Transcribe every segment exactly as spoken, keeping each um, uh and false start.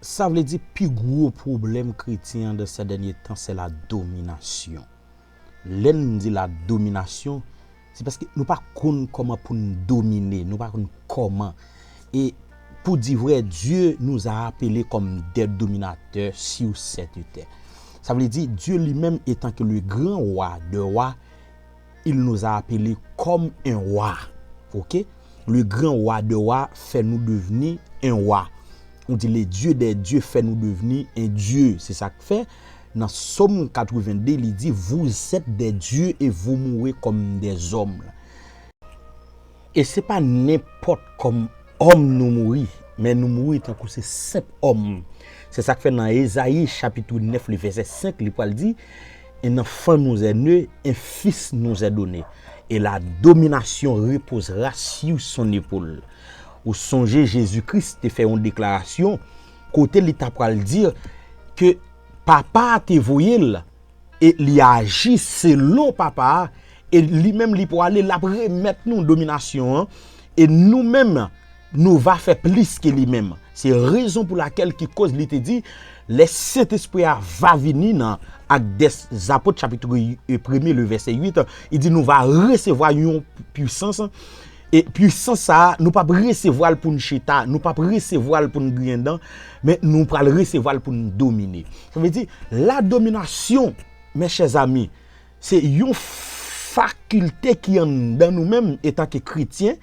Sa vle di pi gwo pwoblèm kretyen an dan sè dènye tan, se la dominasyon. Lè n di la dominasyon, se paske nou pa konn kòman pou n domine, nou pa konn kòman. E pou di vrè, Dieu nous a appelés comme des dominateurs sur cette terre. Sa vle di, Dieu lui-même, étant que le grand roi de roi, il nous a appelés comme un roi. Ok? Le grand roi de roi fè nou devni un roi. On dit le Dieu des dieux fè nou devni un Dieu. Se sa k fè, nan Sòm katreven de, li di, vous êtes des dieux et vous mourrez comme des hommes. E se pa nenpòt kòm òm nou mouri, men nou mouri tankou se senp òm. Se sa k fè nan Ezayi chapit nèf, le vèsè senk, li pral di, un enfant nous est né, un fils nous est donné, et la domination reposera sur son épaule. Ou sonje Jezi Kris te fè yon deklarasyon kote li ta pral di ke Papa a te voye l, e li aji selon Papa a, e li menm li pwale, l ap remèt nou dominasyon an, e nou menm, nou va fè plis ke li menm. Se rezon pou lakèl ki koz li te di, lè Sentespri a va vini nan Actes des Apôtres, chapit premye, le vèsè uit, li di nou va resevwa yon pwisans, e pwisans sa a, nou p ap resevwa l pou n chita, nou p ap resevwa l pou n griyen dan, men nou pral resevwa l pou n domine. Sa vle di, la dominasyon, mes chers amis, se yon fakilte ki anndan nou menm, etanke kretyen,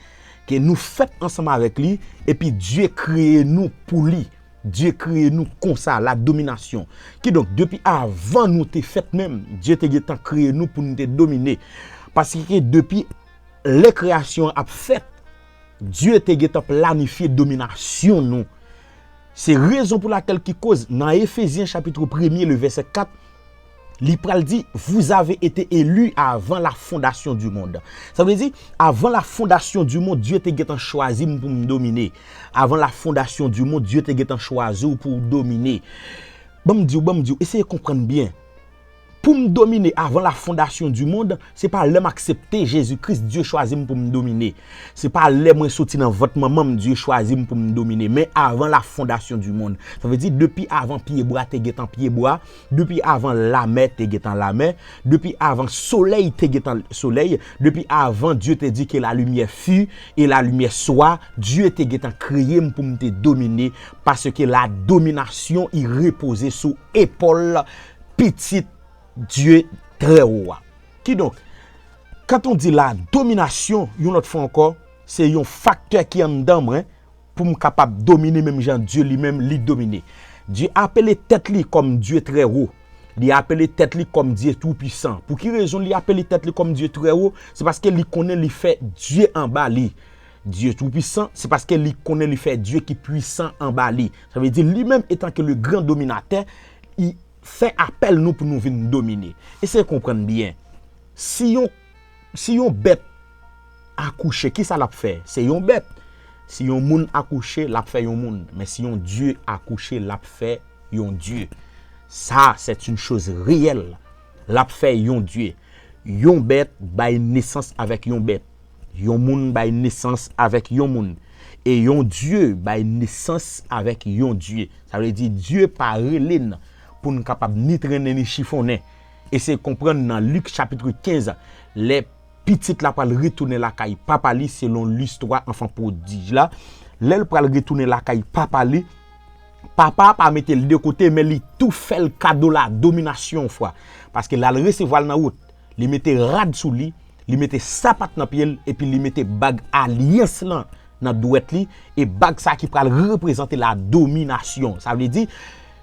ke nou fèt ansanm avèk li, epi Dye kreye nou pou li. Dye kreye nou konsa, la dominasyon. Kidonk, depi avan nou te fèt menm, Dye te gentan kreye nou pou nou te domine. Paske depi lè kreyasyon an ap fèt, Dye te gentan planifye dominasyon nou. Se rezon pou lakèl ki koz nan Efezyen chapit premye, le vèsè kat, li pral di, vous avez été élus avant la fondation du monde. Sa vle di, avan la fondation du monde, Dye te gentan chwazi m pou m domine. Avan la fondation du monde, Dye te gentan chwazi w pou w domine. Ban m di w, ban m di w, eseye konprann byen. Pou m domine avan la fondation du monde, se pa lè m aksepte Jezi Kris, Dye chwazi m pou m domine. Se pa lè mwen soti nan vant manman m, Dye chwazi m pou m domine. Men avan la fondation du monde. Sa vle di, depi avan pyebwa te gentan pyebwa, depi avan lamè te gentan lamè, depi avan solèy te gentan solèy, depi avan Dye te di que la lumière fût et la lumière soit, Dye te gentan kreye m pou m te domine, paske la dominasyon i repoze sou epòl pitit Dye trè wo a. Kidonk, quand on dit la domination, yon lòt fwa ankò, se yon faktè ki anndan mwen pou m kapab domine menm jan Dye li menm li domine. Dye apele tèt li kòm Dye trè wo. Li apele tèt li kòm Dye twoupisan. Pou ki rezon li apele tèt li kòm Dye trè wo? Se paske li konnen li fè Dye anba li. Dye twoupisan, se paske li konnen li fè Dye ki pwisan anba li. Sa vle di, li menm, etanke le gran dominatè, li fè apèl nou pou nou vin domine. Eseye konprann byen. Si yon, si yon bèt akouche, kisa l ap fè? Se yon bèt. Si yon moun akouche, l ap fè yon moun. Men si yon Dye akouche, l ap fè yon Dye. Sa, c'est une chose réelle. L ap fè yon Dye. Yon bèt bay nesans avèk yon bèt. Yon moun bay nesans avèk yon moun. E yon Dye bay nesans avèk yon Dye. Sa vle di, Dye pa rele n pou n kapab ni trennen ni chifonnen. Eseye konprann nan Lik chapit kenz, lè pitit la pral retounen lakay papa li selon listwa anfan pwodij la. Lè l pral retounen lakay papa li, papa a pa mete l de kote, men li tou fè l kado la dominasyon yon fwa. Paske l al resevwa l nan wout, li mete rad sou li, li mete sapat nan pye l, epi li mete bag alyans lan nan dwèt li, e bag sa ki pral reprezante la dominasyon. Sa vle di,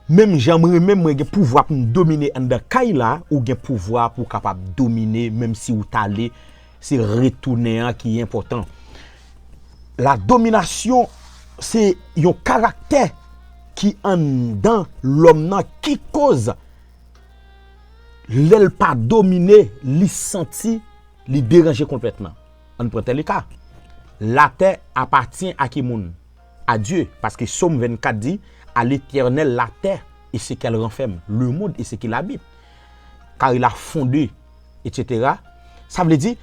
menm jan mwen menm mwen gen pouvwa pou m domine anndan kay la, ou gen pouvwa pou w kapab domine, menm si w t ale, se retounen an ki enpòtan. La dominasyon, se yon karaktè ki anndan lòm nan ki koz lè l pa domine, li santi li deranje konplètman. Ann pran tèl ka. La terre appartient à ki moun? À Dieu, paske Sòm vennkat di, à l'Éternel la terre et ce qu'elle renferme, le monde et ce qu'il habite. Car il a fondé, et cetera. Sa vle di,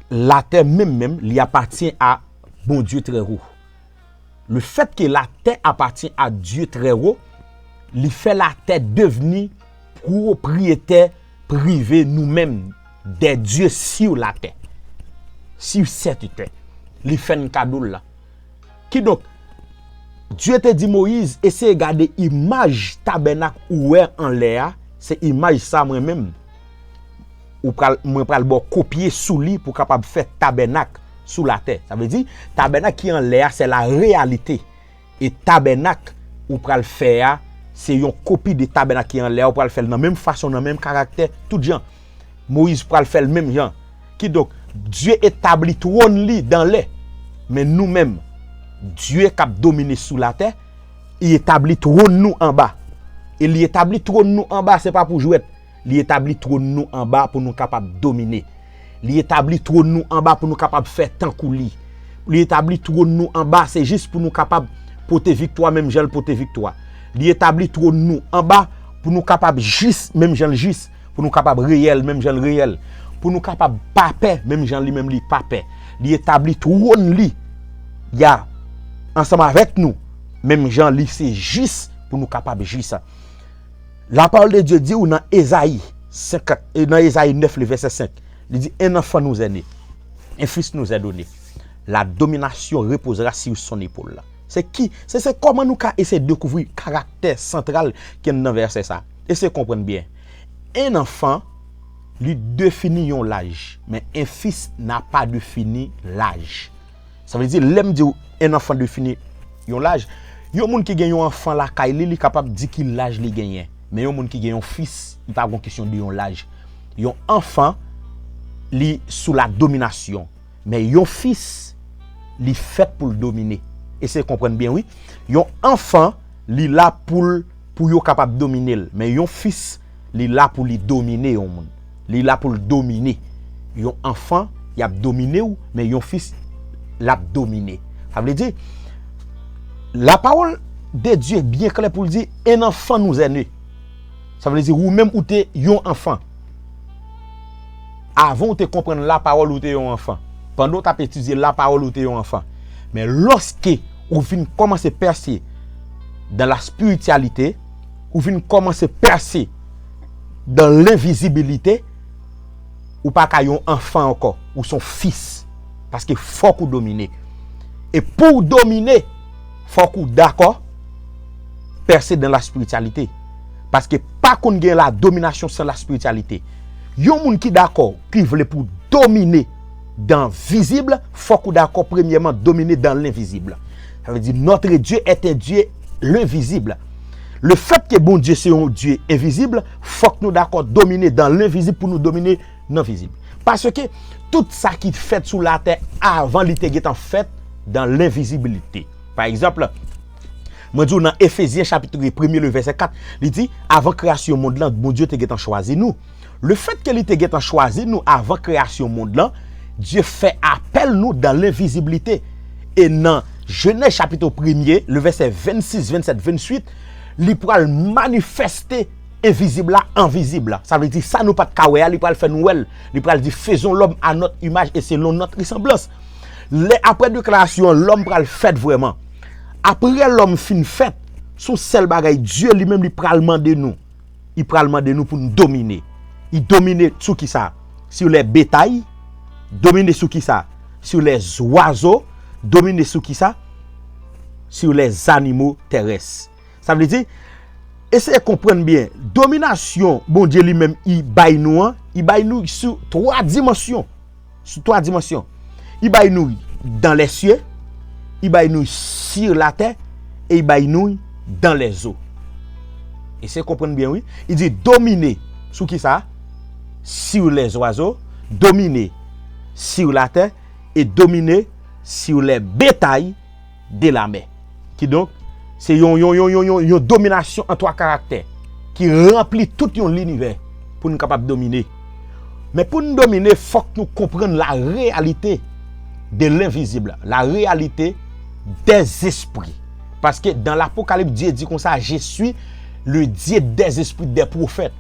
latè menm menm, li apatyen a Bondye trè wo. Le fait que la terre appartient à Dieu très haut, li fè latè devni pwopriyetè prive nou menm, des dieux sur la terre, sur cette terre. Li fè n kado l la. Kidonk, Dye te di Moyiz, eseye gade imaj tabènak ou wè anlè a, se imaj sa mwen menm. Ou pral, mwen pral ba w kopye sou li pou w kapab fè tabènak sou latè. Sa vle di, tabènak ki anlè a, se la reyalite. E tabènak ou pral fè a, se yon kopi de tabènak ki anlè a, ou pral fè l nan menm fason, nan menm karaktè, tout jan. Moyiz pral fè l menm jan. Kidonk, Dye etabli twòn li dan lè. Men nou menm, Dye k ap domine sou latè, li etabli twòn nou anba. E li etabli twòn nou anba, se pa pou jwèt. Li etabli twòn nou anba pou nou kapab domine. Li etabli twòn nou anba pou nou kapab fè tankou li. Li etabli twòn nou anba, se jis pou nou kapab pote viktwa menm jan l pote viktwa. Li etabli twòn nou anba pou nou kapab jis menm jan l jis, pou nou kapab reyèl menm jan l reyèl, pou nou kapab pa pè menm jan li menm li pa pè. Li etabli twòn li, ya, ansanm avèk nou, menm jan li se jis pou nou kapab jis. La parole de Dieu di w nan Ezayi senkant, e nan Ezayi nèf, le verset cinq, li di, un enfant nous est né, un fils nous est donné. La domination reposera sur son épaule. Se ki, se, se kòman nou ka eseye dekouvri karaktè santral ki anndan vèsè sa. Eseye konprann byen. Un enfant, li defini yon laj, men un fils n'a pas défini l'âge. Sa vle di, lè m di w un enfant défini yon laj, yon moun ki gen yon anfan lakay li, li kapab di ki laj li genyen. Men yon moun ki gen yon fis, li pa gon kesyon de yon laj. Yon anfan, li sou la dominasyon. Men yon fis, li fèt pou l domine. Eseye konprann byen, wi. Yon anfan, li la pou l, pou yo kapab domine l. Men yon fis, li la pou li domine yon moun. Li la pou l domine. Yon anfan, y ap domine w, men yon fis, l ap domine. Sa vle di, la parole de Dieu byen klè pou l di, un enfant nous est né. Sa vle di, ou menm ou te yon anfan. Avan ou te konprann la parole, ou te yon anfan. Pandan ou t ap etidye la parole, ou te yon anfan. Men lòske ou vin kòmanse pèse dans la spiritualité, ou vin kòmanse pèse dans l'invisibilité, ou pa ka yon anfan ankò, ou se yon fis. Paske fòk ou domine. E pou w domine, fòk ou dakò pèse dans la spiritualité. Paske pa konn gen la domination sans la spiritualité. Yon moun ki dakò, ki vle pou domine dans vizib, fòk ou dakò premyèman domine dans l'invisible. Sa vle di, notre Dieu est un Dieu l'invisible. Le fait que Bondye se yon Dye envizib, fòk nou dakò domine dans l'invisible pou nou domine nan vizib. Paske tout sa ki fèt sou latè avan li te gentan fèt dans l'invisibilité. Pa egzanp, mwen di w nan Efezyen chapit premye, le vèsè kat, li di, avan kreyasyon mond lan, Bondye te gentan chwazi nou. Le fait que li te gentan chwazi nou avan kreyasyon mond lan, Dye fè apèl nou dans l'invisibilité. E nan Jenèz chapit premye, le vèsè vennsis, vennsèt, vennwit, li pral manifeste envizib la an vizib la. Sa vle di sa nou pa t ka wè a, li pral fè nou wè l. Li pral di, faisons l'homme à notre image et selon notre ressemblance. Lè apre deklarasyon an, lòm pral fèt vrèman. Apre lòm fin fèt, se yon sèl bagay, Dye li menm li pral mande nou. Li pral mande nou pou n domine. Li domine sou ki sa? Sur les bétails. Domine sou ki sa? Sur les oiseaux. Domine sou ki sa? Sur les animaux terrestres. Sa vle di, eseye konprann byen, dominasyon Bondye li menm li bay nou an, li bay nou sou twa dimansyon. Sou twa dimansyon. Li bay nou dans les cieux, li bay nou sur la terre, e li bay nou dans les eaux. Eseye konprann byen, wi. Li di domine sou ki sa? Sur les oiseaux, domine sur la terre, e domine sur les bétails de la mer. Kidonk, se yon, yon, yon, yon, yon, yon dominasyon an twa karaktè ki ranpli tout yon linivè pou n kapab domine. Men pou n domine, fòk nou konprann la réalité de l'invisible, la réalité des esprits. Paske dans l'Apocalypse, Dye di konsa, je suis le Dieu des esprits des prophètes.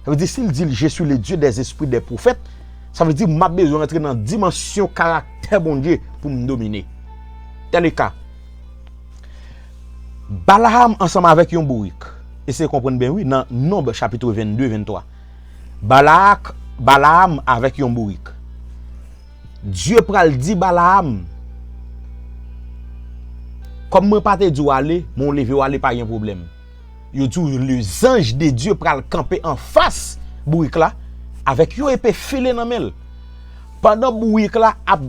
Sa vle di, si l di l, je suis le Dieu des esprits des prophètes, sa vle di, m ap bezwen rantre nan dimansyon karaktè Bondye pou m domine. Tèl e ka, Balaam ansanm avèk yon bourik. Eseye konprann byen wi, nan Nonb chapit vennde, venntwa. Balak, Balaam avèk yon bourik. Dye pral di Balaam, kòm mwen pa te di w ale, men w leve w ale pa gen pwoblèm. Yo di w, le zanj de Dye pral kanpe anfas bourik la avèk yon epe file nan men l. Pandan bourik la ap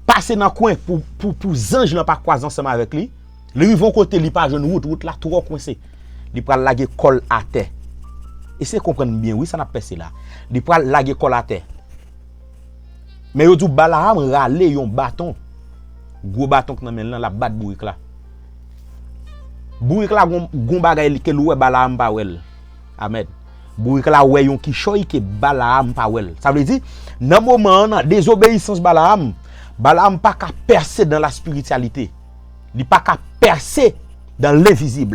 pase nan kwen pou, pou, pou zanj lan pa kwaze ansanm avèk li, li rive yon kote li pa jwenn wout, wout la twò kwense. Li pral lage kò l atè. Eseye konprann byen wi sa n ap pèse la. Li pral lage kò l atè. Men yo di w Balaam rale yon baton. Gwo baton k nan men l lan, l ap bat bourik la. Bourik la gon, gon bagay ke l wè Balaam pa wè l. Amèn. Bourik la wè yon kichòy ke Balaam pa wè l. Sa vle di, nan moman an, nan dezobeyisans Balaam, Balaam pa ka pèse dan la spirityalite. Li pa ka pèse dan lenvizib.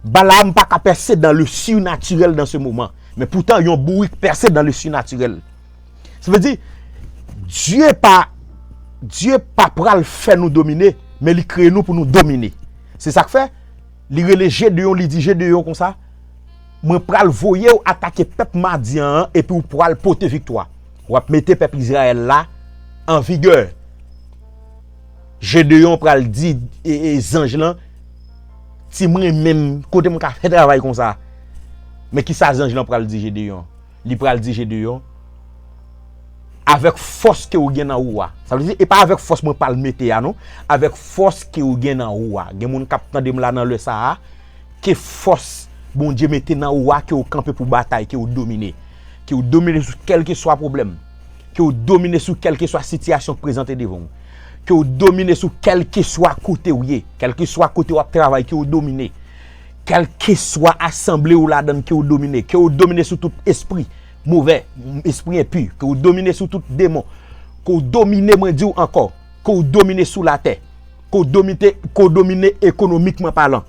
Balaam pa ka pèse dan le surnaturel dan se moman. Men poutan, yon bourik pèse dan le surnaturel. Sa vle di, Dye pa, Dye pa pral fè nou domine, men li kreye nou pou nou domine. Se sa k fè, li rele Jedeyon, li di Jedeyon konsa, mwen pral voye w atake pèp Madyan an, epi w pral pote viktwa. W ap mete pèp Izrayèl la an vigè. Jedeyon pral di e, e, zanj lan, ti mwen menm, kote m ka fè travay konsa? Men kisa zanj lan pral di Jedeyon? Li pral di Jedeyon, avèk fòs ke w gen nan ou a. Sa vle di, e pa avèk fòs mwen pral mete a non. Avèk fòs ke w gen nan ou a. Gen moun k ap tande m la nan lè sa a, ke fòs Bondye mete nan ou a, ke w kanpe pou batay, ke w domine. Ke w domine sou kèlkeswa pwoblèm. Ke w domine sou kèlkeswa sitiyasyon k prezante devan w. Ke w domine sou kèlkeswa kote w ye. Kèlkeswa kote w ap travay, ke w domine. Kèlkeswa asanble ou ladan, ke w domine. Ke w domine sou tout espri move, espri enpi. Ke w domine sou tout demon. Ke w domine, mwen di w ankò. Ke w domine sou latè. Ke w domine, ke w domine ekonomikman palan.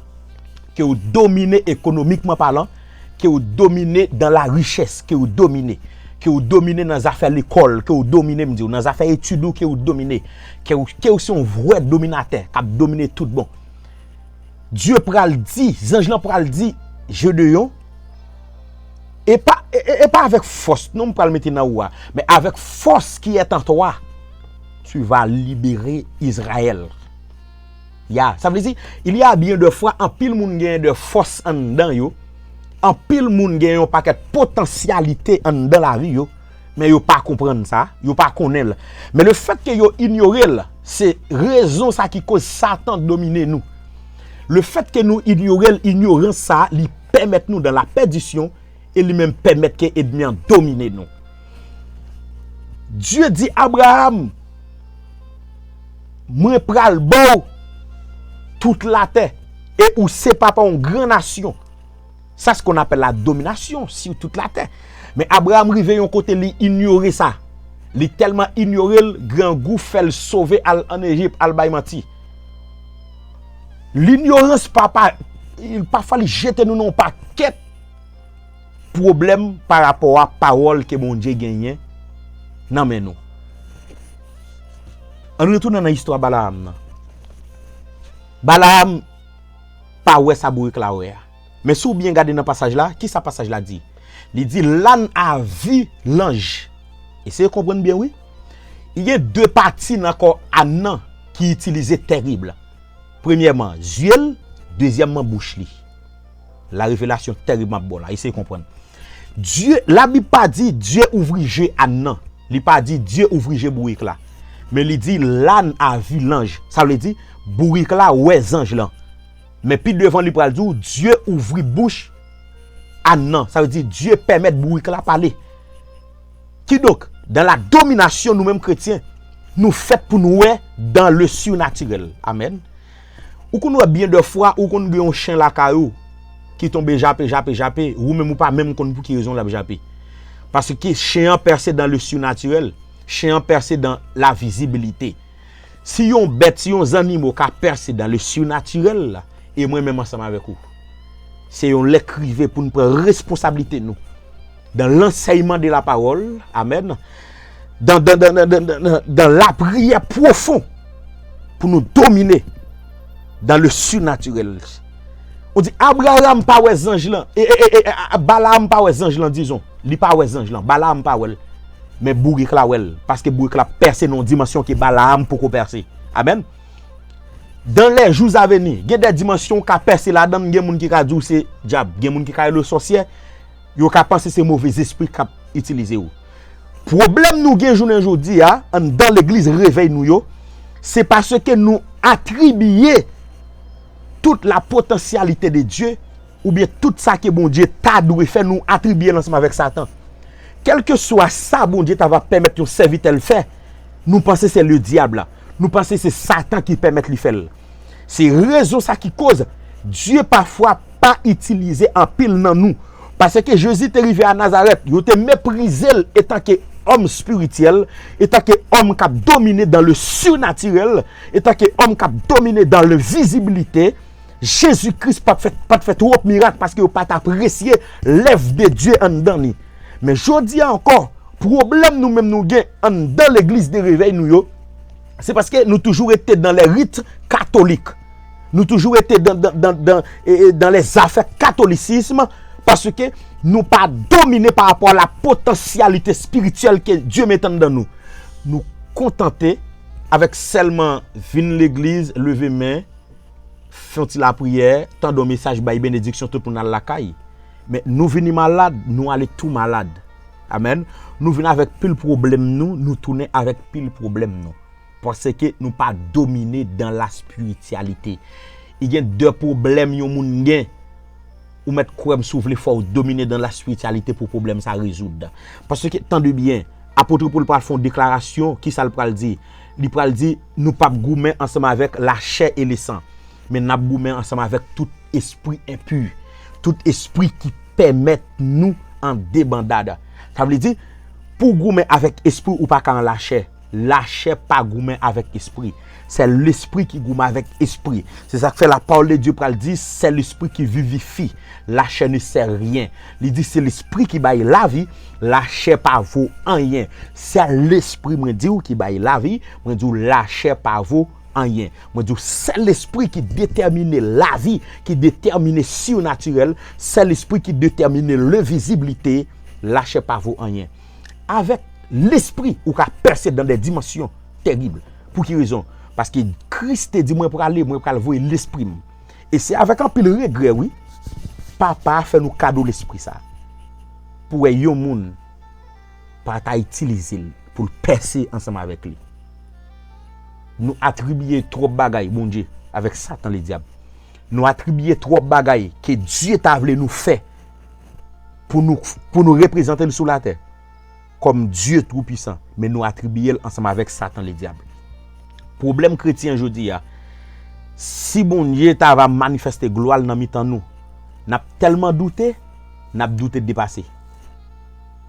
Ke w domine ekonomikman palan. Ke w domine dan la richès. Ke w domine. Ke w domine nan zafè lekòl. Ke w domine, m di w, nan zafè etid ou, ke w domine. Ke w, ke w se yon vrè dominatè k ap domine tout bon. Dye pral di, zanj lan pral di Jedeyon, e pa, e, e, e pa avèk fòs non m pral mete nan ou a, men avèk fòs ki est en toi, tu vas libérer Israël. Ya, sa vle di, il y a bien de fois, anpil moun genyen de fòs anndan yo, anpil moun genyen yon pakèt potansyalite anndan lavi yo, men yo pa konprann sa, yo pa konnen l. Men lefètke yo inyore l, se rezon sa ki koz Satan domine nou. Lefètke nou inyore l, inyorans sa, li pèmèt nou dan lapèdisyon, e li menm pèmèt ke ènmi an domine nou. Dye di Abraram, mwen pral ba w tout latè, e ou se papa yon gran nasyon. Sa se qu'on appelle la domination sur toute la terre. Men Abraram rive yon kote li inyore sa. Li tèlman inyore l, grangou fè l sove al ann Ejip, al bay manti. Linyorans papa, pafwa li jete nou nan yon pakèt pwoblèm pa rapò a pawòl ke Bondye genyen nan men nou. Ann retounen nan istwa Balaam nan. Balaam pa wè sa bourik la wè a. Men si w byen gade nan pasaj la, kisa pasaj la di? Li di, l'âne a vu l'ange. Eseye konprann byen wi. Gen de pati nan kò àn nan ki itilize tèrib. Premyèman, zye l, dezyèmman, bouch li. La revelasyon tèrib m ap ba w la, eseye konprann. Dye, Labib pa di Dye ouvri je àn nan. Li pa di Dye ouvri je bourik la. Men li di l'âne a vu l'ange. Sa vle di, bourik la wè zanj lan. Men pi devan li pral di w, Dye ouvri bouch àn nan. Sa vle di, Dye pèmèt bourik la pale. Kidonk, dans la domination, nou menm kretyen, nou fèt pou nou wè dans le surnaturel. Amèn. Ou konn wè byen de fwa, ou konn gen yon chen lakay ou ki tonbe jape, jape, jape, ou menm ou pa menm konn pou ki rezon l ap jape. Paske chen an pèse dans le surnaturel, chen an pèse dans la visibilité. Si yon bèt, si yon zannimo ka pèse dans le surnaturel, e mwen menm ansanm avèk ou. Se yon lè k rive pou n pran responsablite nou. Dans l'enseignement de la parole, amèn. Dans, dans, dans, dans, dans, dans, dans la prière profonde, pou nou domine. dans le surnaturel. Ou di, Abraram pa wè zanj lan. E, e, e, e, a, a, Balaam pa wè zanj lan, dizon. Li pa wè zanj lan. Balaam pa wè l. Men bourik la wè l. Paske bourik la pèse nan yon dimansyon ke Balaam poko pèse. Amèn. Dans les jours à venir, gen de dimansyon ou ka pèse ladan, gen moun ki ka di w se dyab, gen moun ki ka rele w sòsyè, yo ka panse se move zespri k ap itilize w. Pwoblèm nou gen jounen jodi a, anndan legliz Revèy Nou yo, se paske nou atribiye tout la potansyalite de Dye, oubyen tout sa ke Bondye ta dwe fè, nou atribiye l ansanm avèk Satan. Kèlkeswa sa Bondye ta va pèmèt yon sèvitè l fè, nou panse se ledyab la. Nou panse se Satan ki pèmèt li fè l. Se rezon sa ki koz Dye pafwa pa itilize anpil nan nou. Paske Jezi te rive a Nazarèt, yo te meprize l etanke òm espirityèl, etanke òm k ap domine dans le surnaturel, etanke òm k ap domine dans l'invisibilité. Jezi Kris pa t fè, pa t fè twòp mirak paske yo pa t apresye lèv de Dye anndan li. Men jodi a ankò, pwoblèm nou menm nou gen anndan legliz de revèy nou yo, se paske nou toujou rete dans les rites catholiques. Nou toujou rete dans, dans, dans, dans, e, e, dans les affaires catholicisme, paske nou pa domine pa rapò a la potansyalite espirityèl ke Dye mete anndan nou. Nou kontante avèk sèlman vin legliz, leve men, fè yon ti lapriyè, tande yon mesaj, bay benediksyon, tout moun al lakay. Men nou vini malad, nou ale tou malad. Amèn. Nou vin avèk pil pwoblèm nou, nou tounen avèk pil pwoblèm nou. Paske nou pa domine dans la spiritualité. I gen de pwoblèm yon moun gen. Ou mèt kwè m si w vle, fò w domine dans la spiritualité pou pwoblèm sa rezoud. Paske, tande byen, apot Pòl pral fè yon deklarasyon, kisa l pral di? Li pral di, nou p ap goumen ansanm avèk lachè e lesan, men n ap goumen ansanm avèk tout espri enpi, tout espri ki pèmèt nou an debandad. Sa vle di, pou w goumen avèk espri, ou pa ka an lachè. Lachè pa goumen avèk espri. Se lespri ki goumen avèk espri. Se sa k fè la parole de Dieu pral di, c'est l'esprit qui vivifie. La chair ne sert rien. Li di se lespri ki bay lavi, lachè pa vo anyen. Se lespri mwen di w ki bay lavi, mwen di w lachè pa vo anyen. Mwen di w, se lespri ki detèmine lavi, ki detèmine sirnatirèl, se lespri ki detèmine lenviziblite, lachè pa vo anyen. Avèk lespri, ou ka pèse dans des dimensions terribles. Pou ki rezon? Paske Kris te di, mwen prale, mwen pral voye lespri m. E se avèk anpil regrè, wi, Papa a fè nou kado lespri sa. Pou wè yon moun pa ta itilize l pou l pèse ansanm avèk li. Nou atribiye twòp bagay Bondye avèk Satan ledyab. Nou atribiye twòp bagay ke Dye ta vle nou fè pou nou, pou nou reprezante l sou latè kòm Dye toupisan, men nou atribiye l ansanm avèk Satan ledyab. Pwoblèm kretyen jodi a, si Bondye ta va manifeste glwa l nan mitan nou, n ap tèlman doute, n ap doute depase.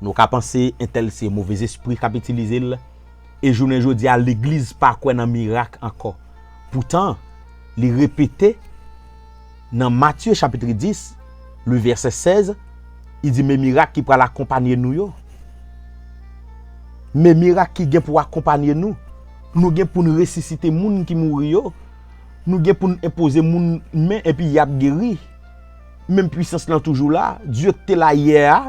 Nou ka panse entèl se movèzespri k ap itilize l, e jounen jodi a, legliz pa kwè nan mirak ankò. Poutan, li repete nan Matye chapit dis, le vèsè sèz, li di, men mirak ki pral akonpanye nou yo. Men mirak ki gen pou akonpanye nou. Nou gen pou n resisite moun ki mouri yo. Nou gen pou n enpoze moun men epi y ap geri. Menm pwisans lan toujou la. Dye k te la yè a,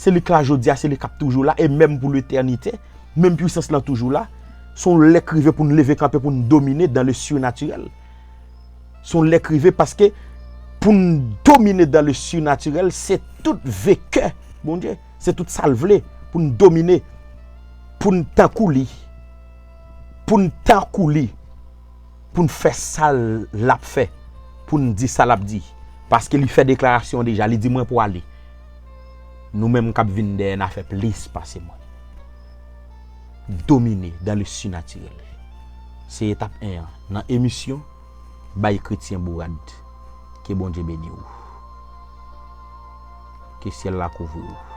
se li k la jodi a, se li k ap toujou la, e menm pou letènite. Menm pwisans lan toujou la. Se yon lè k rive pou n leve kanpe, pou n domine dans le surnaturel. Se yon lè k rive paske pou n domine dans le surnaturel, se tout vekè Bondye. Se tout sa l vle pou n domine, pou n tankou li, pou n tankou li, pou n fè sa l ap fè, pou n di sa l ap di. Paske li fè deklarasyon deja, li di, mwen pwale. Nou menm k ap vin dèyè n a fè plis pase mwen. Domine dans le surnaturel. Se etap en an nan emisyon Bay Kretyen Bourad. Ke Bondye beni w. Ke syèl la kouvri w.